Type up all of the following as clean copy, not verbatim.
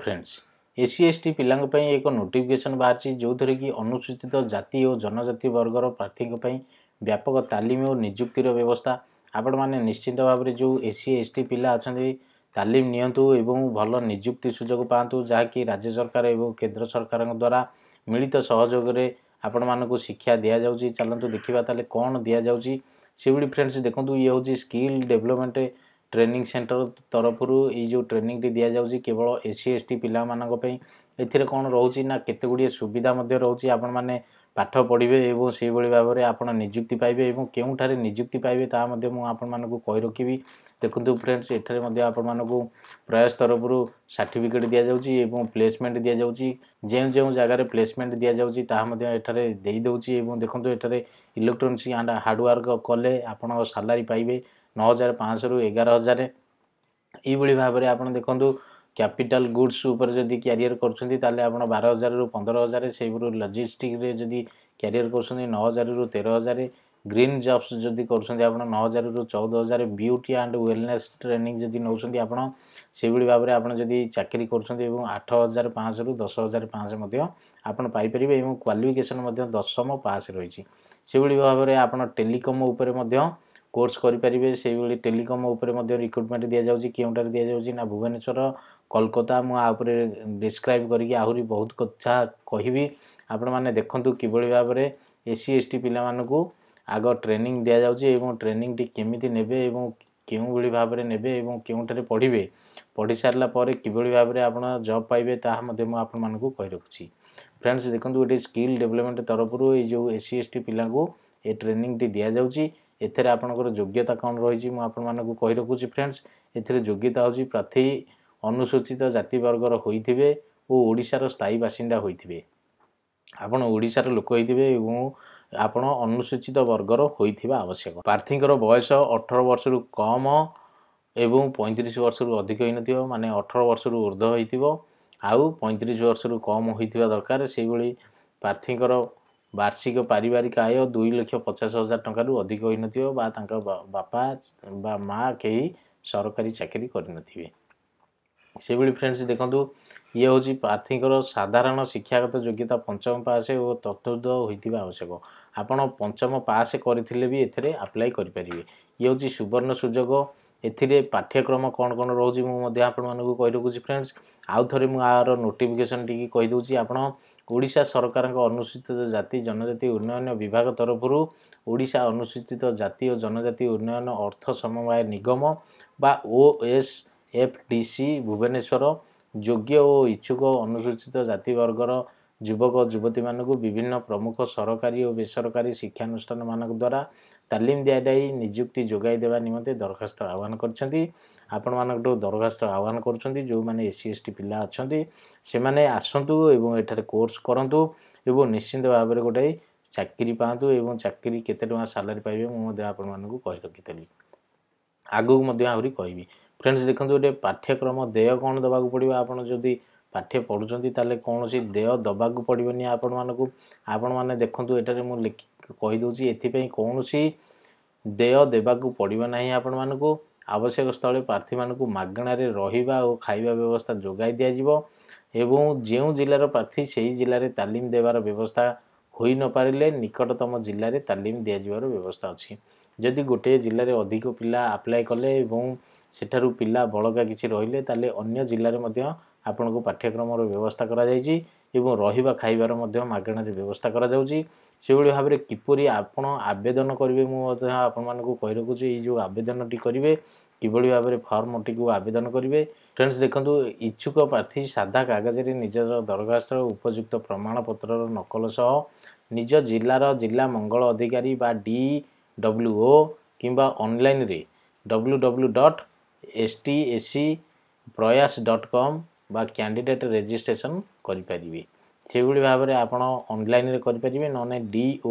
Friends, S C S T ପିଲାଙ୍କ ପାଇଁ ଏକ ନୋଟିଫିକେସନ୍ ବାହାରିଛି, ଯେଉଁଥିରେ କି ଅନୁସୂଚିତ ଜାତି ଓ ଜନଜାତି ବର୍ଗର ପ୍ରାର୍ଥୀଙ୍କ ପାଇଁ ବ୍ୟାପକ ତାଲିମ ଓ ନିଯୁକ୍ତିର ବ୍ୟବସ୍ଥା। ଆପଣମାନେ ନିଶ୍ଚିତ ଭାବରେ ଯେଉଁ ଏସ୍ ସି ଏସ୍ ଟି ପିଲା ଅଛନ୍ତି, ତାଲିମ ନିଅନ୍ତୁ ଏବଂ ଭଲ ନିଯୁକ୍ତି ସୁଯୋଗ ପାଆନ୍ତୁ, ଯାହାକି ରାଜ୍ୟ ସରକାର ଏବଂ କେନ୍ଦ୍ର ସରକାରଙ୍କ ଦ୍ୱାରା ମିଳିତ ସହଯୋଗରେ ଆପଣମାନଙ୍କୁ ଶିକ୍ଷା ଦିଆଯାଉଛି। ଚାଲନ୍ତୁ ଦେଖିବା ତାହେଲେ କ'ଣ ଦିଆଯାଉଛି। ସେଭଳି ଫ୍ରେଣ୍ଡସ୍ ଦେଖନ୍ତୁ, ଇଏ ହେଉଛି ସ୍କିଲ୍ ଡେଭଲପମେଣ୍ଟ ଟ୍ରେନିଂ ସେଣ୍ଟର ତରଫରୁ ଏଇ ଯେଉଁ ଟ୍ରେନିଂଟି ଦିଆଯାଉଛି କେବଳ ଏସ୍ ସି ଏସ୍ ଟି ପିଲାମାନଙ୍କ ପାଇଁ। ଏଥିରେ କ'ଣ ରହୁଛି ନା କେତେ ଗୁଡ଼ିଏ ସୁବିଧା ମଧ୍ୟ ରହୁଛି। ଆପଣମାନେ ପାଠ ପଢ଼ିବେ ଏବଂ ସେଇଭଳି ଭାବରେ ଆପଣ ନିଯୁକ୍ତି ପାଇବେ ଏବଂ କେଉଁଠାରେ ନିଯୁକ୍ତି ପାଇବେ ତାହା ମଧ୍ୟ ମୁଁ ଆପଣମାନଙ୍କୁ କହି ରଖିବି। ଦେଖନ୍ତୁ ଫ୍ରେଣ୍ଡସ୍, ଏଠାରେ ମଧ୍ୟ ଆପଣମାନଙ୍କୁ ପ୍ରୟାସ ତରଫରୁ ସାର୍ଟିଫିକେଟ୍ ଦିଆଯାଉଛି ଏବଂ ପ୍ଲେସମେଣ୍ଟ ଦିଆଯାଉଛି। ଯେଉଁ ଯେଉଁ ଜାଗାରେ ପ୍ଲେସମେଣ୍ଟ ଦିଆଯାଉଛି, ତାହା ମଧ୍ୟ ଏଠାରେ ଦେଇଦେଉଛି। ଏବଂ ଦେଖନ୍ତୁ, ଏଠାରେ ଇଲେକ୍ଟ୍ରୋନିକ୍ସ ଆଣ୍ଡ ହାର୍ଡ଼ୱେର୍ କଲେ ଆପଣ ସାଲାରୀ ପାଇବେ 9500ରୁ 11,000। ଏଇଭଳି ଭାବରେ ଆପଣ ଦେଖନ୍ତୁ, କ୍ୟାପିଟାଲ ଗୁଡ୍ସ ଉପରେ ଯଦି କ୍ୟାରିୟର କରୁଛନ୍ତି, ତାହେଲେ ଆପଣ 12,000ରୁ 15,000। ସେଇପରି ଲଜିଷ୍ଟିକ୍ରେ ଯଦି କ୍ୟାରିୟର କରୁଛନ୍ତି, 9000ରୁ 13,000। ଗ୍ରୀନ୍ ଜବ୍ସ ଯଦି କରୁଛନ୍ତି ଆପଣ, 9000ରୁ 14,000। ବିୟୁଟି ଆଣ୍ଡ ୱେଲନେସ୍ ଟ୍ରେନିଂ ଯଦି ନେଉଛନ୍ତି ଆପଣ, ସେଇଭଳି ଭାବରେ ଆପଣ ଯଦି ଚାକିରି କରୁଛନ୍ତି ଏବଂ 8500ରୁ 10,500 ମଧ୍ୟ ଆପଣ ପାଇପାରିବେ ଏବଂ କ୍ୱାଲିଫିକେସନ୍ ମଧ୍ୟ 10ମ ପାସ୍ ରହିଛି। ସେଇଭଳି ଭାବରେ ଆପଣ ଟେଲିକମ୍ ଉପରେ ମଧ୍ୟ କୋର୍ସ କରିପାରିବେ। ସେଇଭଳି ଟେଲିକମ୍ ଉପରେ ମଧ୍ୟ ରିକ୍ରୁଟମେଣ୍ଟ ଦିଆଯାଉଛି। କେଉଁଠାରେ ଦିଆଯାଉଛି ନା ଭୁବନେଶ୍ୱର, କୋଲକାତା। ମୁଁ ଆ ଉପରେ ଡିସ୍କ୍ରାଇବ୍ କରିକି ଆହୁରି ବହୁତ କଥା କହିବି। ଆପଣମାନେ ଦେଖନ୍ତୁ କିଭଳି ଭାବରେ ଏସ୍ ସି ଏସ୍ ଟି ପିଲାମାନଙ୍କୁ ଆଗ ଟ୍ରେନିଂ ଦିଆଯାଉଛି ଏବଂ ଟ୍ରେନିଂଟି କେମିତି ନେବେ ଏବଂ କେଉଁଭଳି ଭାବରେ ନେବେ ଏବଂ କେଉଁଠାରେ ପଢ଼ିବେ, ପଢ଼ି ସାରିଲା ପରେ କିଭଳି ଭାବରେ ଆପଣ ଜବ୍ ପାଇବେ, ତାହା ମଧ୍ୟ ମୁଁ ଆପଣମାନଙ୍କୁ କହି ରଖୁଛି। ଫ୍ରେଣ୍ଡସ୍ ଦେଖନ୍ତୁ, ଏଠି ସ୍କିଲ୍ ଡେଭଲପମେଣ୍ଟ ତରଫରୁ ଏଇ ଯେଉଁ ଏସ୍ ସି ଏସ୍ ଟି ପିଲାଙ୍କୁ ଏ ଟ୍ରେନିଂଟି ଦିଆଯାଉଛି, ଏଥିରେ ଆପଣଙ୍କର ଯୋଗ୍ୟତା କ'ଣ ରହିଛି ମୁଁ ଆପଣମାନଙ୍କୁ କହି ରଖୁଛି। ଫ୍ରେଣ୍ଡସ୍, ଏଥିରେ ଯୋଗ୍ୟତା ହେଉଛି ପ୍ରାର୍ଥୀ ଅନୁସୂଚିତ ଜାତି ବର୍ଗର ହୋଇଥିବେ ଓ ଓଡ଼ିଶାର ସ୍ଥାୟୀ ବାସିନ୍ଦା ହୋଇଥିବେ। ଆପଣ ଓଡ଼ିଶାର ଲୋକ ହେଇଥିବେ ଏବଂ ଆପଣ ଅନୁସୂଚିତ ବର୍ଗର ହୋଇଥିବା ଆବଶ୍ୟକ। ପ୍ରାର୍ଥୀଙ୍କର ବୟସ 18 ବର୍ଷରୁ କମ୍ ଏବଂ 35 ବର୍ଷରୁ ଅଧିକ ହୋଇନଥିବ, ମାନେ 18 ବର୍ଷରୁ ଉର୍ଦ୍ଧ୍ୱ ହୋଇଥିବ ଆଉ 35 ବର୍ଷରୁ କମ୍ ହୋଇଥିବା ଦରକାର। ସେଇଭଳି ପ୍ରାର୍ଥୀଙ୍କର ବାର୍ଷିକ ପାରିବାରିକ ଆୟ 2,50,000 ଟଙ୍କାରୁ ଅଧିକ ହୋଇନଥିବ ବା ତାଙ୍କ ବାପା ବା ମା କେହି ସରକାରୀ ଚାକିରି କରିନଥିବେ। ସେଭଳି ଫ୍ରେଣ୍ଡସ୍ ଦେଖନ୍ତୁ, ଇଏ ହେଉଛି ପ୍ରାର୍ଥୀଙ୍କର ସାଧାରଣ ଶିକ୍ଷାଗତ ଯୋଗ୍ୟତା ପଞ୍ଚମ ପାସ୍ ଓ ତଦ୍ଉର୍ଦ୍ଧ୍ୱ ହୋଇଥିବା ଆବଶ୍ୟକ। ଆପଣ ପଞ୍ଚମ ପାସ୍ କରିଥିଲେ ବି ଏଥିରେ ଆପ୍ଲାଏ କରିପାରିବେ। ଇଏ ହେଉଛି ସୁବର୍ଣ୍ଣ ସୁଯୋଗ। ଏଥିରେ ପାଠ୍ୟକ୍ରମ କ'ଣ କ'ଣ ରହୁଛି, ମୁଁ ମଧ୍ୟ ଆପଣମାନଙ୍କୁ କହି ରଖୁଛି। ଫ୍ରେଣ୍ଡସ୍, ଆଉ ଥରେ ମୁଁ ଆର ନୋଟିଫିକେସନ୍ ଟିକେ କହିଦେଉଛି। ଆପଣ ଓଡ଼ିଶା ସରକାରଙ୍କ ଅନୁସୂଚିତ ଜାତି ଜନଜାତି ଉନ୍ନୟନ ବିଭାଗ ତରଫରୁ ଓଡ଼ିଶା ଅନୁସୂଚିତ ଜାତି ଓ ଜନଜାତି ଉନ୍ନୟନ ଅର୍ଥ ସମବାୟ ନିଗମ ବା ଓଏସ୍ଏଫ୍ଡିସି, ଭୁବନେଶ୍ୱର, ଯୋଗ୍ୟ ଓ ଇଚ୍ଛୁକ ଅନୁସୂଚିତ ଜାତି ବର୍ଗର ଯୁବକ ଯୁବତୀମାନଙ୍କୁ ବିଭିନ୍ନ ପ୍ରମୁଖ ସରକାରୀ ଓ ବେସରକାରୀ ଶିକ୍ଷାନୁଷ୍ଠାନମାନଙ୍କ ଦ୍ୱାରା ତାଲିମ ଦିଆଯାଇ ନିଯୁକ୍ତି ଯୋଗାଇ ଦେବା ନିମନ୍ତେ ଦରଖାସ୍ତ ଆହ୍ୱାନ କରିଛନ୍ତି। ଆପଣମାନଙ୍କଠୁ ଦରଖାସ୍ତ ଆହ୍ୱାନ କରୁଛନ୍ତି। ଯେଉଁମାନେ ଏସ୍ ସି ଏସ୍ ଟି ପିଲା ଅଛନ୍ତି, ସେମାନେ ଆସନ୍ତୁ ଏବଂ ଏଠାରେ କୋର୍ସ କରନ୍ତୁ ଏବଂ ନିଶ୍ଚିନ୍ତ ଭାବରେ ଗୋଟାଏ ଚାକିରି ପାଆନ୍ତୁ। ଏବଂ ଚାକିରି କେତେ ଟଙ୍କା ସାଲାରୀ ପାଇବେ, ମୁଁ ମଧ୍ୟ ଆପଣମାନଙ୍କୁ କହି ରଖିଥିଲି, ଆଗକୁ ମଧ୍ୟ ଆହୁରି କହିବି। ଫ୍ରେଣ୍ଡସ୍ ଦେଖନ୍ତୁ, ଗୋଟେ ପାଠ୍ୟକ୍ରମ ଦେୟ କ'ଣ ଦେବାକୁ ପଡ଼ିବ? ଆପଣ ଯଦି ପାଠ୍ୟ ପଢ଼ୁଛନ୍ତି, ତାହେଲେ କୌଣସି ଦେୟ ଦେବାକୁ ପଡ଼ିବନି ଆପଣମାନଙ୍କୁ। ଆପଣମାନେ ଦେଖନ୍ତୁ, ଏଠାରେ ମୁଁ ଲେଖି କହିଦେଉଛି, ଏଥିପାଇଁ କୌଣସି ଦେୟ ଦେବାକୁ ପଡ଼ିବ ନାହିଁ ଆପଣମାନଙ୍କୁ। ଆବଶ୍ୟକ ସ୍ଥଳେ ପ୍ରାର୍ଥୀମାନଙ୍କୁ ମାଗଣାରେ ରହିବା ଓ ଖାଇବା ବ୍ୟବସ୍ଥା ଯୋଗାଇ ଦିଆଯିବ ଏବଂ ଯେଉଁ ଜିଲ୍ଲାର ପ୍ରାର୍ଥୀ ସେହି ଜିଲ୍ଲାରେ ତାଲିମ ଦେବାର ବ୍ୟବସ୍ଥା ହୋଇନପାରିଲେ ନିକଟତମ ଜିଲ୍ଲାରେ ତାଲିମ ଦିଆଯିବାର ବ୍ୟବସ୍ଥା ଅଛି। ଯଦି ଗୋଟିଏ ଜିଲ୍ଲାରେ ଅଧିକ ପିଲା ଆପ୍ଲାଏ କଲେ ଏବଂ ସେଠାରୁ ପିଲା ବଳକା କିଛି ରହିଲେ, ତାହେଲେ ଅନ୍ୟ ଜିଲ୍ଲାରେ ମଧ୍ୟ ଆପଣଙ୍କୁ ପାଠ୍ୟକ୍ରମର ବ୍ୟବସ୍ଥା କରାଯାଇଛି ଏବଂ ରହିବା ଖାଇବାର ମଧ୍ୟ ମାଗଣାରେ ବ୍ୟବସ୍ଥା କରାଯାଉଛି। ସେଭଳି ଭାବରେ କିପରି ଆପଣ ଆବେଦନ କରିବେ, ମୁଁ ମଧ୍ୟ ଆପଣମାନଙ୍କୁ କହି ରଖୁଛି। ଏଇ ଯେଉଁ ଆବେଦନଟି କରିବେ, କିଭଳି ଭାବରେ ଫର୍ମଟିକୁ ଆବେଦନ କରିବେ? ଫ୍ରେଣ୍ଡସ୍ ଦେଖନ୍ତୁ, ଇଚ୍ଛୁକ ପ୍ରାର୍ଥୀ ସାଦା କାଗଜରେ ନିଜର ଦରଖାସ୍ତର ଉପଯୁକ୍ତ ପ୍ରମାଣପତ୍ରର ନକଲ ସହ ନିଜ ଜିଲ୍ଲାର ଜିଲ୍ଲା ମଙ୍ଗଳ ଅଧିକାରୀ ବା ଡିଡବ୍ଲ୍ୟୁଓ କିମ୍ବା ଅନଲାଇନରେ ww.stscprayas.com ବା କ୍ୟାଣ୍ଡିଡେଟ୍ ରେଜିଷ୍ଟ୍ରେସନ୍ କରିପାରିବେ। ସେଭଳି ଭାବରେ ଆପଣ ଅନଲାଇନରେ କରିପାରିବେ, ନହେଲେ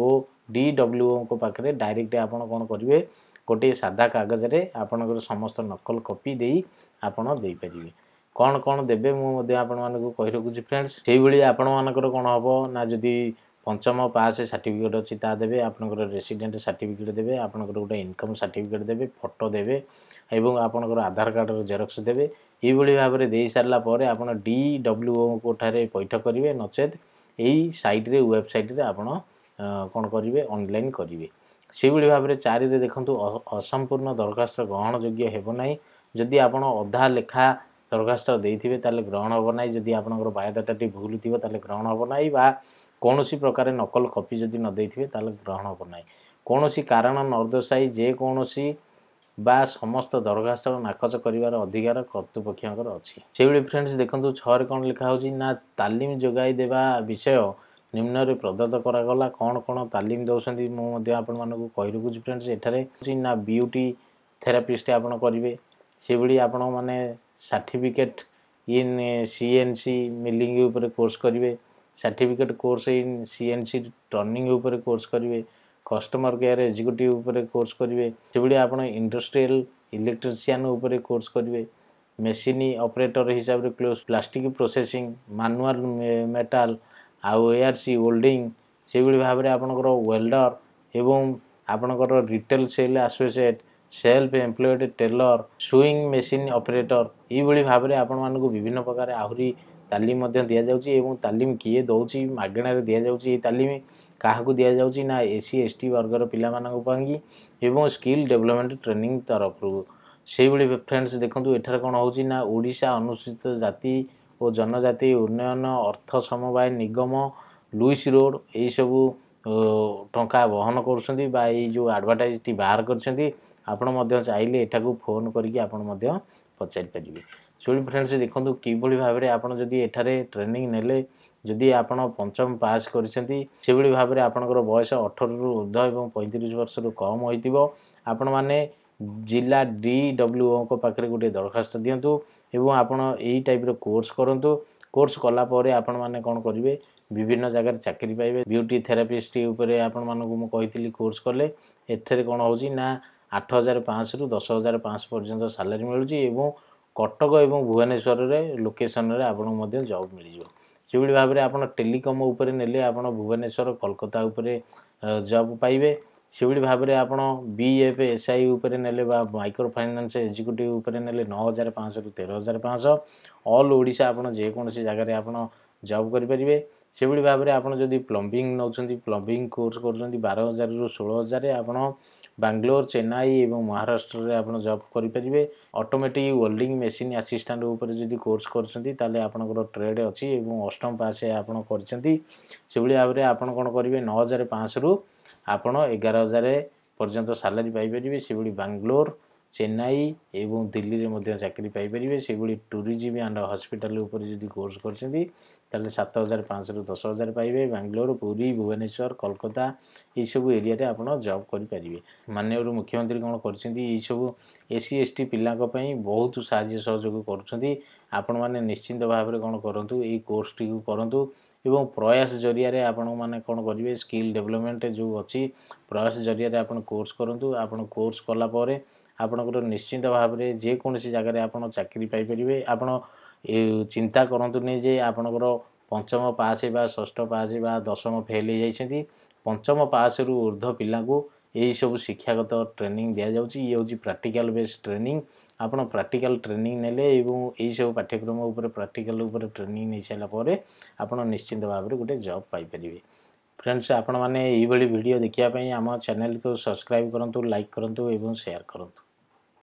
ଡିଡବ୍ଲ୍ୟୁଓଙ୍କ ପାଖରେ ଡାଇରେକ୍ଟ ଆପଣ କ'ଣ କରିବେ, ଗୋଟିଏ ସାଦା କାଗଜରେ ଆପଣଙ୍କର ସମସ୍ତ ନକଲ କପି ଦେଇ ଆପଣ ଦେଇପାରିବେ। କ'ଣ କ'ଣ ଦେବେ, ମୁଁ ମଧ୍ୟ ଆପଣମାନଙ୍କୁ କହି ରଖୁଛି। ଫ୍ରେଣ୍ଡସ୍, ସେଇଭଳି ଆପଣମାନଙ୍କର କ'ଣ ହେବ ନା ଯଦି ପଞ୍ଚମ ପାସ୍ ସାର୍ଟିଫିକେଟ୍ ଅଛି, ତାହା ଦେବେ, ଆପଣଙ୍କର ରେସିଡେଣ୍ଟ ସାର୍ଟିଫିକେଟ୍ ଦେବେ, ଆପଣଙ୍କର ଗୋଟେ ଇନକମ୍ ସାର୍ଟିଫିକେଟ୍ ଦେବେ, ଫଟୋ ଦେବେ, ଏବଂ ଆପଣଙ୍କର ଆଧାର କାର୍ଡ଼ର ଜେରକ୍ସ ଦେବେ। ଏଇଭଳି ଭାବରେ ଦେଇସାରିଲା ପରେ ଆପଣ ଡି ଡବ୍ଲ୍ୟୁ ଠାରେ ପଇଠ କରିବେ, ନଚେତ୍ ଏଇ ସାଇଟ୍ରେ, ୱେବସାଇଟ୍ରେ ଆପଣ କ'ଣ କରିବେ? ଅନଲାଇନ୍ କରିବେ। ସେଇଭଳି ଭାବରେ 4ରେ ଦେଖନ୍ତୁ, ଅସମ୍ପୂର୍ଣ୍ଣ ଦରଖାସ୍ତ ଗ୍ରହଣଯୋଗ୍ୟ ହେବ ନାହିଁ। ଯଦି ଆପଣ ଅଧା ଲେଖା ଦରଖାସ୍ତ ଦେଇଥିବେ, ତାହେଲେ ଗ୍ରହଣ ହେବ ନାହିଁ। ଯଦି ଆପଣଙ୍କର ବାୟୋଡାଟାଟି ଭୁଲ ଥିବ, ତାହେଲେ ଗ୍ରହଣ ହେବ ନାହିଁ ବା କୌଣସି ପ୍ରକାର ନକଲ କପି ଯଦି ନ ଦେଇଥିବେ, ତାହେଲେ ଗ୍ରହଣ ହେବ ନାହିଁ। କୌଣସି କାରଣ ନ ଦର୍ଶାଇ ଯେକୌଣସି ବା ସମସ୍ତ ଦରଖାସ୍ତ ନାକଚ କରିବାର ଅଧିକାର କର୍ତ୍ତୃପକ୍ଷଙ୍କର ଅଛି। ସେଇଭଳି ଫ୍ରେଣ୍ଡସ୍ ଦେଖନ୍ତୁ, 6ରେ କ'ଣ ଲେଖା ହେଉଛି ନା ତାଲିମ ଯୋଗାଇ ଦେବା ବିଷୟ ନିମ୍ନରେ ପ୍ରଦତ୍ତ କରାଗଲା। କ'ଣ କ'ଣ ତାଲିମ ଦେଉଛନ୍ତି, ମୁଁ ମଧ୍ୟ ଆପଣମାନଙ୍କୁ କହି ରଖୁଛି ଫ୍ରେଣ୍ଡସ୍। ଏଠାରେ ନା ବିୟୁଟି ଥେରାପିଷ୍ଟ ଆପଣ କରିବେ। ସେଭଳି ଆପଣମାନେ ସାର୍ଟିଫିକେଟ୍ ଇନ୍ CNC milling ଉପରେ କୋର୍ସ କରିବେ, certificate course in CNC turning ଉପରେ କୋର୍ସ କରିବେ, କଷ୍ଟମର କେୟାର ଏକ୍ଜିକ୍ୟୁଟିଭ୍ ଉପରେ କୋର୍ସ କରିବେ। ସେଭଳି ଆପଣ ଇଣ୍ଡଷ୍ଟ୍ରିଆଲ ଇଲେକ୍ଟ୍ରିସିଆନ୍ ଉପରେ କୋର୍ସ କରିବେ, ମେସିନ୍ ଅପରେଟର ହିସାବରେ close, plastic processing, manual metal ଆଉ ଏଆର୍ ସି ୱେଲ୍ଡିଂ। ସେଇଭଳି ଭାବରେ ଆପଣଙ୍କର ୱେଲ୍ଡର ଏବଂ ଆପଣଙ୍କର retail sale associate, self employed tailor, sewing machine operator। ଏଇଭଳି ଭାବରେ ଆପଣମାନଙ୍କୁ ବିଭିନ୍ନ ପ୍ରକାର ଆହୁରି ତାଲିମ ମଧ୍ୟ ଦିଆଯାଉଛି। ଏବଂ ତାଲିମ କିଏ ଦେଉଛି? ମାଗଣାରେ ଦିଆଯାଉଛି। ଏଇ ତାଲିମ କାହାକୁ ଦିଆଯାଉଛି ନା ଏସ୍ ସି, ଏସ୍ ଟି ବର୍ଗର ପିଲାମାନଙ୍କ ପାଇଁକି ଏବଂ ସ୍କିଲ୍ ଡେଭଲପମେଣ୍ଟ ଟ୍ରେନିଂ ତରଫରୁ। ସେଇଭଳି ଫ୍ରେଣ୍ଡସ୍ ଦେଖନ୍ତୁ, ଏଠାରେ କ'ଣ ହେଉଛି ନା ଓଡ଼ିଶା ଅନୁସୂଚିତ ଜାତି ଓ ଜନଜାତି ଉନ୍ନୟନ ଅର୍ଥ ସମବାୟ ନିଗମ, ଲୁଇସ୍ ରୋଡ଼ ଏଇସବୁ ଟଙ୍କା ବହନ କରୁଛନ୍ତି ବା ଏଇ ଯେଉଁ ଆଡ଼ଭର୍ଟାଇଜଟି ବାହାର କରିଛନ୍ତି। ଆପଣ ମଧ୍ୟ ଚାହିଁଲେ ଏଠାକୁ ଫୋନ୍ କରିକି ଆପଣ ମଧ୍ୟ ପଚାରି ପାରିବେ। ସେଭଳି ଫ୍ରେଣ୍ଡସ୍ ଦେଖନ୍ତୁ, କିଭଳି ଭାବରେ ଆପଣ ଯଦି ଏଠାରେ ଟ୍ରେନିଂ ନେଲେ, ଯଦି ଆପଣ ପଞ୍ଚମ ପାସ୍ କରିଛନ୍ତି, ସେଭଳି ଭାବରେ ଆପଣଙ୍କର ବୟସ 18ରୁ ଉର୍ଦ୍ଧ୍ୱ ଏବଂ 35 ବର୍ଷରୁ କମ୍ ହୋଇଥିବ, ଆପଣମାନେ ଜିଲ୍ଲା ଡି ଡବ୍ଲ୍ୟୁ ଓଙ୍କ ପାଖରେ ଗୋଟିଏ ଦରଖାସ୍ତ ଦିଅନ୍ତୁ ଏବଂ ଆପଣ ଏଇ ଟାଇପ୍ର କୋର୍ସ କରନ୍ତୁ। କୋର୍ସ କଲା ପରେ ଆପଣମାନେ କ'ଣ କରିବେ? ବିଭିନ୍ନ ଜାଗାରେ ଚାକିରି ପାଇବେ। ବିୟୁଟି ଥେରାପିଷ୍ଟ ଉପରେ ଆପଣମାନଙ୍କୁ ମୁଁ କହିଥିଲି, କୋର୍ସ କଲେ ଏଥିରେ କ'ଣ ହେଉଛି ନା 8500ରୁ 10,500 ପର୍ଯ୍ୟନ୍ତ ସାଲାରୀ ମିଳୁଛି ଏବଂ କଟକ ଏବଂ ଭୁବନେଶ୍ୱରରେ ଲୋକେସନରେ ଆପଣଙ୍କୁ ମଧ୍ୟ ଜବ୍ ମିଳିଯିବ। ସେଭଳି ଭାବରେ ଆପଣ ଟେଲିକମ୍ ଉପରେ ନେଲେ ଆପଣ ଭୁବନେଶ୍ୱର, କୋଲକାତା ଉପରେ ଜବ୍ ପାଇବେ। ସେଭଳି ଭାବରେ ଆପଣ ବିଏଫ୍ ଏସ୍ I ଉପରେ ନେଲେ ବା ମାଇକ୍ରୋ ଫାଇନାନ୍ସ ଏକ୍ଜିକ୍ୟୁଟିଭ୍ ଉପରେ ନେଲେ 9500ରୁ 13,500, ଅଲ୍ ଓଡ଼ିଶା ଆପଣ ଯେକୌଣସି ଜାଗାରେ ଆପଣ ଜବ୍ କରିପାରିବେ। ସେଭଳି ଭାବରେ ଆପଣ ଯଦି ପ୍ଲମ୍ବିଂ ନେଉଛନ୍ତି, ପ୍ଲମ୍ବିଂ କୋର୍ସ କରୁଛନ୍ତି, 12,000ରୁ 16,000 ଆପଣ ବାଙ୍ଗଲୋର, ଚେନ୍ନାଇ ଏବଂ ମହାରାଷ୍ଟ୍ରରେ ଆପଣ ଜବ୍ କରିପାରିବେ। ଅଟୋମେଟିକ୍ ୱେଲ୍ଡିଂ ମେସିନ୍ ଆସିଷ୍ଟାଣ୍ଟ ଉପରେ ଯଦି କୋର୍ସ କରୁଛନ୍ତି, ତାହେଲେ ଆପଣଙ୍କର ଟ୍ରେଡ଼୍ ଅଛି ଏବଂ ଅଷ୍ଟମ ପାସ୍ ଆପଣ କରିଛନ୍ତି, ସେଭଳି ଭାବରେ ଆପଣ କ'ଣ କରିବେ? 9500ରୁ ଆପଣ 11,000 ପର୍ଯ୍ୟନ୍ତ ସାଲାରୀ ପାଇପାରିବେ। ସେଭଳି ବାଙ୍ଗଲୋର, ଚେନ୍ନାଇ ଏବଂ ଦିଲ୍ଲୀରେ ମଧ୍ୟ ଚାକିରି ପାଇପାରିବେ। ସେଭଳି ଟୁରିଜିମ୍ ଆଣ୍ଡ ହସ୍ପିଟାଲ ଉପରେ ଯଦି କୋର୍ସ କରିଛନ୍ତି, ତାହେଲେ 7500ରୁ 10,000 ପାଇବେ। ବାଙ୍ଗଲୋର, ପୁରୀ, ଭୁବନେଶ୍ୱର, କୋଲକାତା ଏଇସବୁ ଏରିଆରେ ଆପଣ ଜବ୍ କରିପାରିବେ। ମାନ୍ୟବର ମୁଖ୍ୟମନ୍ତ୍ରୀ କ'ଣ କରିଛନ୍ତି? ଏଇସବୁ ଏସ୍ ସି, ଏସ୍ ଟି ପିଲାଙ୍କ ପାଇଁ ବହୁତ ସାହାଯ୍ୟ ସହଯୋଗ କରୁଛନ୍ତି। ଆପଣମାନେ ନିଶ୍ଚିନ୍ତ ଭାବରେ କ'ଣ କରନ୍ତୁ? ଏଇ କୋର୍ସଟିକୁ କରନ୍ତୁ ଏବଂ ପ୍ରୟାସ ଜରିଆରେ ଆପଣମାନେ କ'ଣ କରିବେ? ସ୍କିଲ୍ ଡେଭଲପମେଣ୍ଟ ଯେଉଁ ଅଛି, ପ୍ରୟାସ ଜରିଆରେ ଆପଣ କୋର୍ସ କରନ୍ତୁ। ଆପଣ କୋର୍ସ କଲା ପରେ ଆପଣଙ୍କର ନିଶ୍ଚିନ୍ତ ଭାବରେ ଯେକୌଣସି ଜାଗାରେ ଆପଣ ଚାକିରି ପାଇପାରିବେ। ଆପଣ ଚିନ୍ତା କରନ୍ତୁନି ଯେ ଆପଣଙ୍କର ପଞ୍ଚମ ପାସ୍ ବା ଷଷ୍ଠ ପାସ୍ ବା ଦଶମ ଫେଲ୍ ହେଇଯାଇଛନ୍ତି। ପଞ୍ଚମ ପାସ୍ରୁ ଉର୍ଦ୍ଧ୍ୱ ପିଲାଙ୍କୁ ଏଇସବୁ ଶିକ୍ଷାଗତ ଟ୍ରେନିଂ ଦିଆଯାଉଛି। ଇଏ ହେଉଛି ପ୍ରାକ୍ଟିକାଲ ବେସ୍ ଟ୍ରେନିଂ। ଆପଣ ପ୍ରାକ୍ଟିକାଲ ଟ୍ରେନିଂ ନେଲେ ଏବଂ ଏଇସବୁ ପାଠ୍ୟକ୍ରମ ଉପରେ, ପ୍ରାକ୍ଟିକାଲ ଉପରେ ଟ୍ରେନିଂ ନେଇସାରିଲା ପରେ ଆପଣ ନିଶ୍ଚିନ୍ତ ଭାବରେ ଗୋଟେ ଜବ୍ ପାଇପାରିବେ। ଫ୍ରେଣ୍ଡସ୍, ଆପଣମାନେ ଏଇଭଳି ଭିଡ଼ିଓ ଦେଖିବା ପାଇଁ ଆମ ଚ୍ୟାନେଲକୁ ସବସ୍କ୍ରାଇବ୍ କରନ୍ତୁ, ଲାଇକ୍ କରନ୍ତୁ ଏବଂ ସେୟାର କରନ୍ତୁ।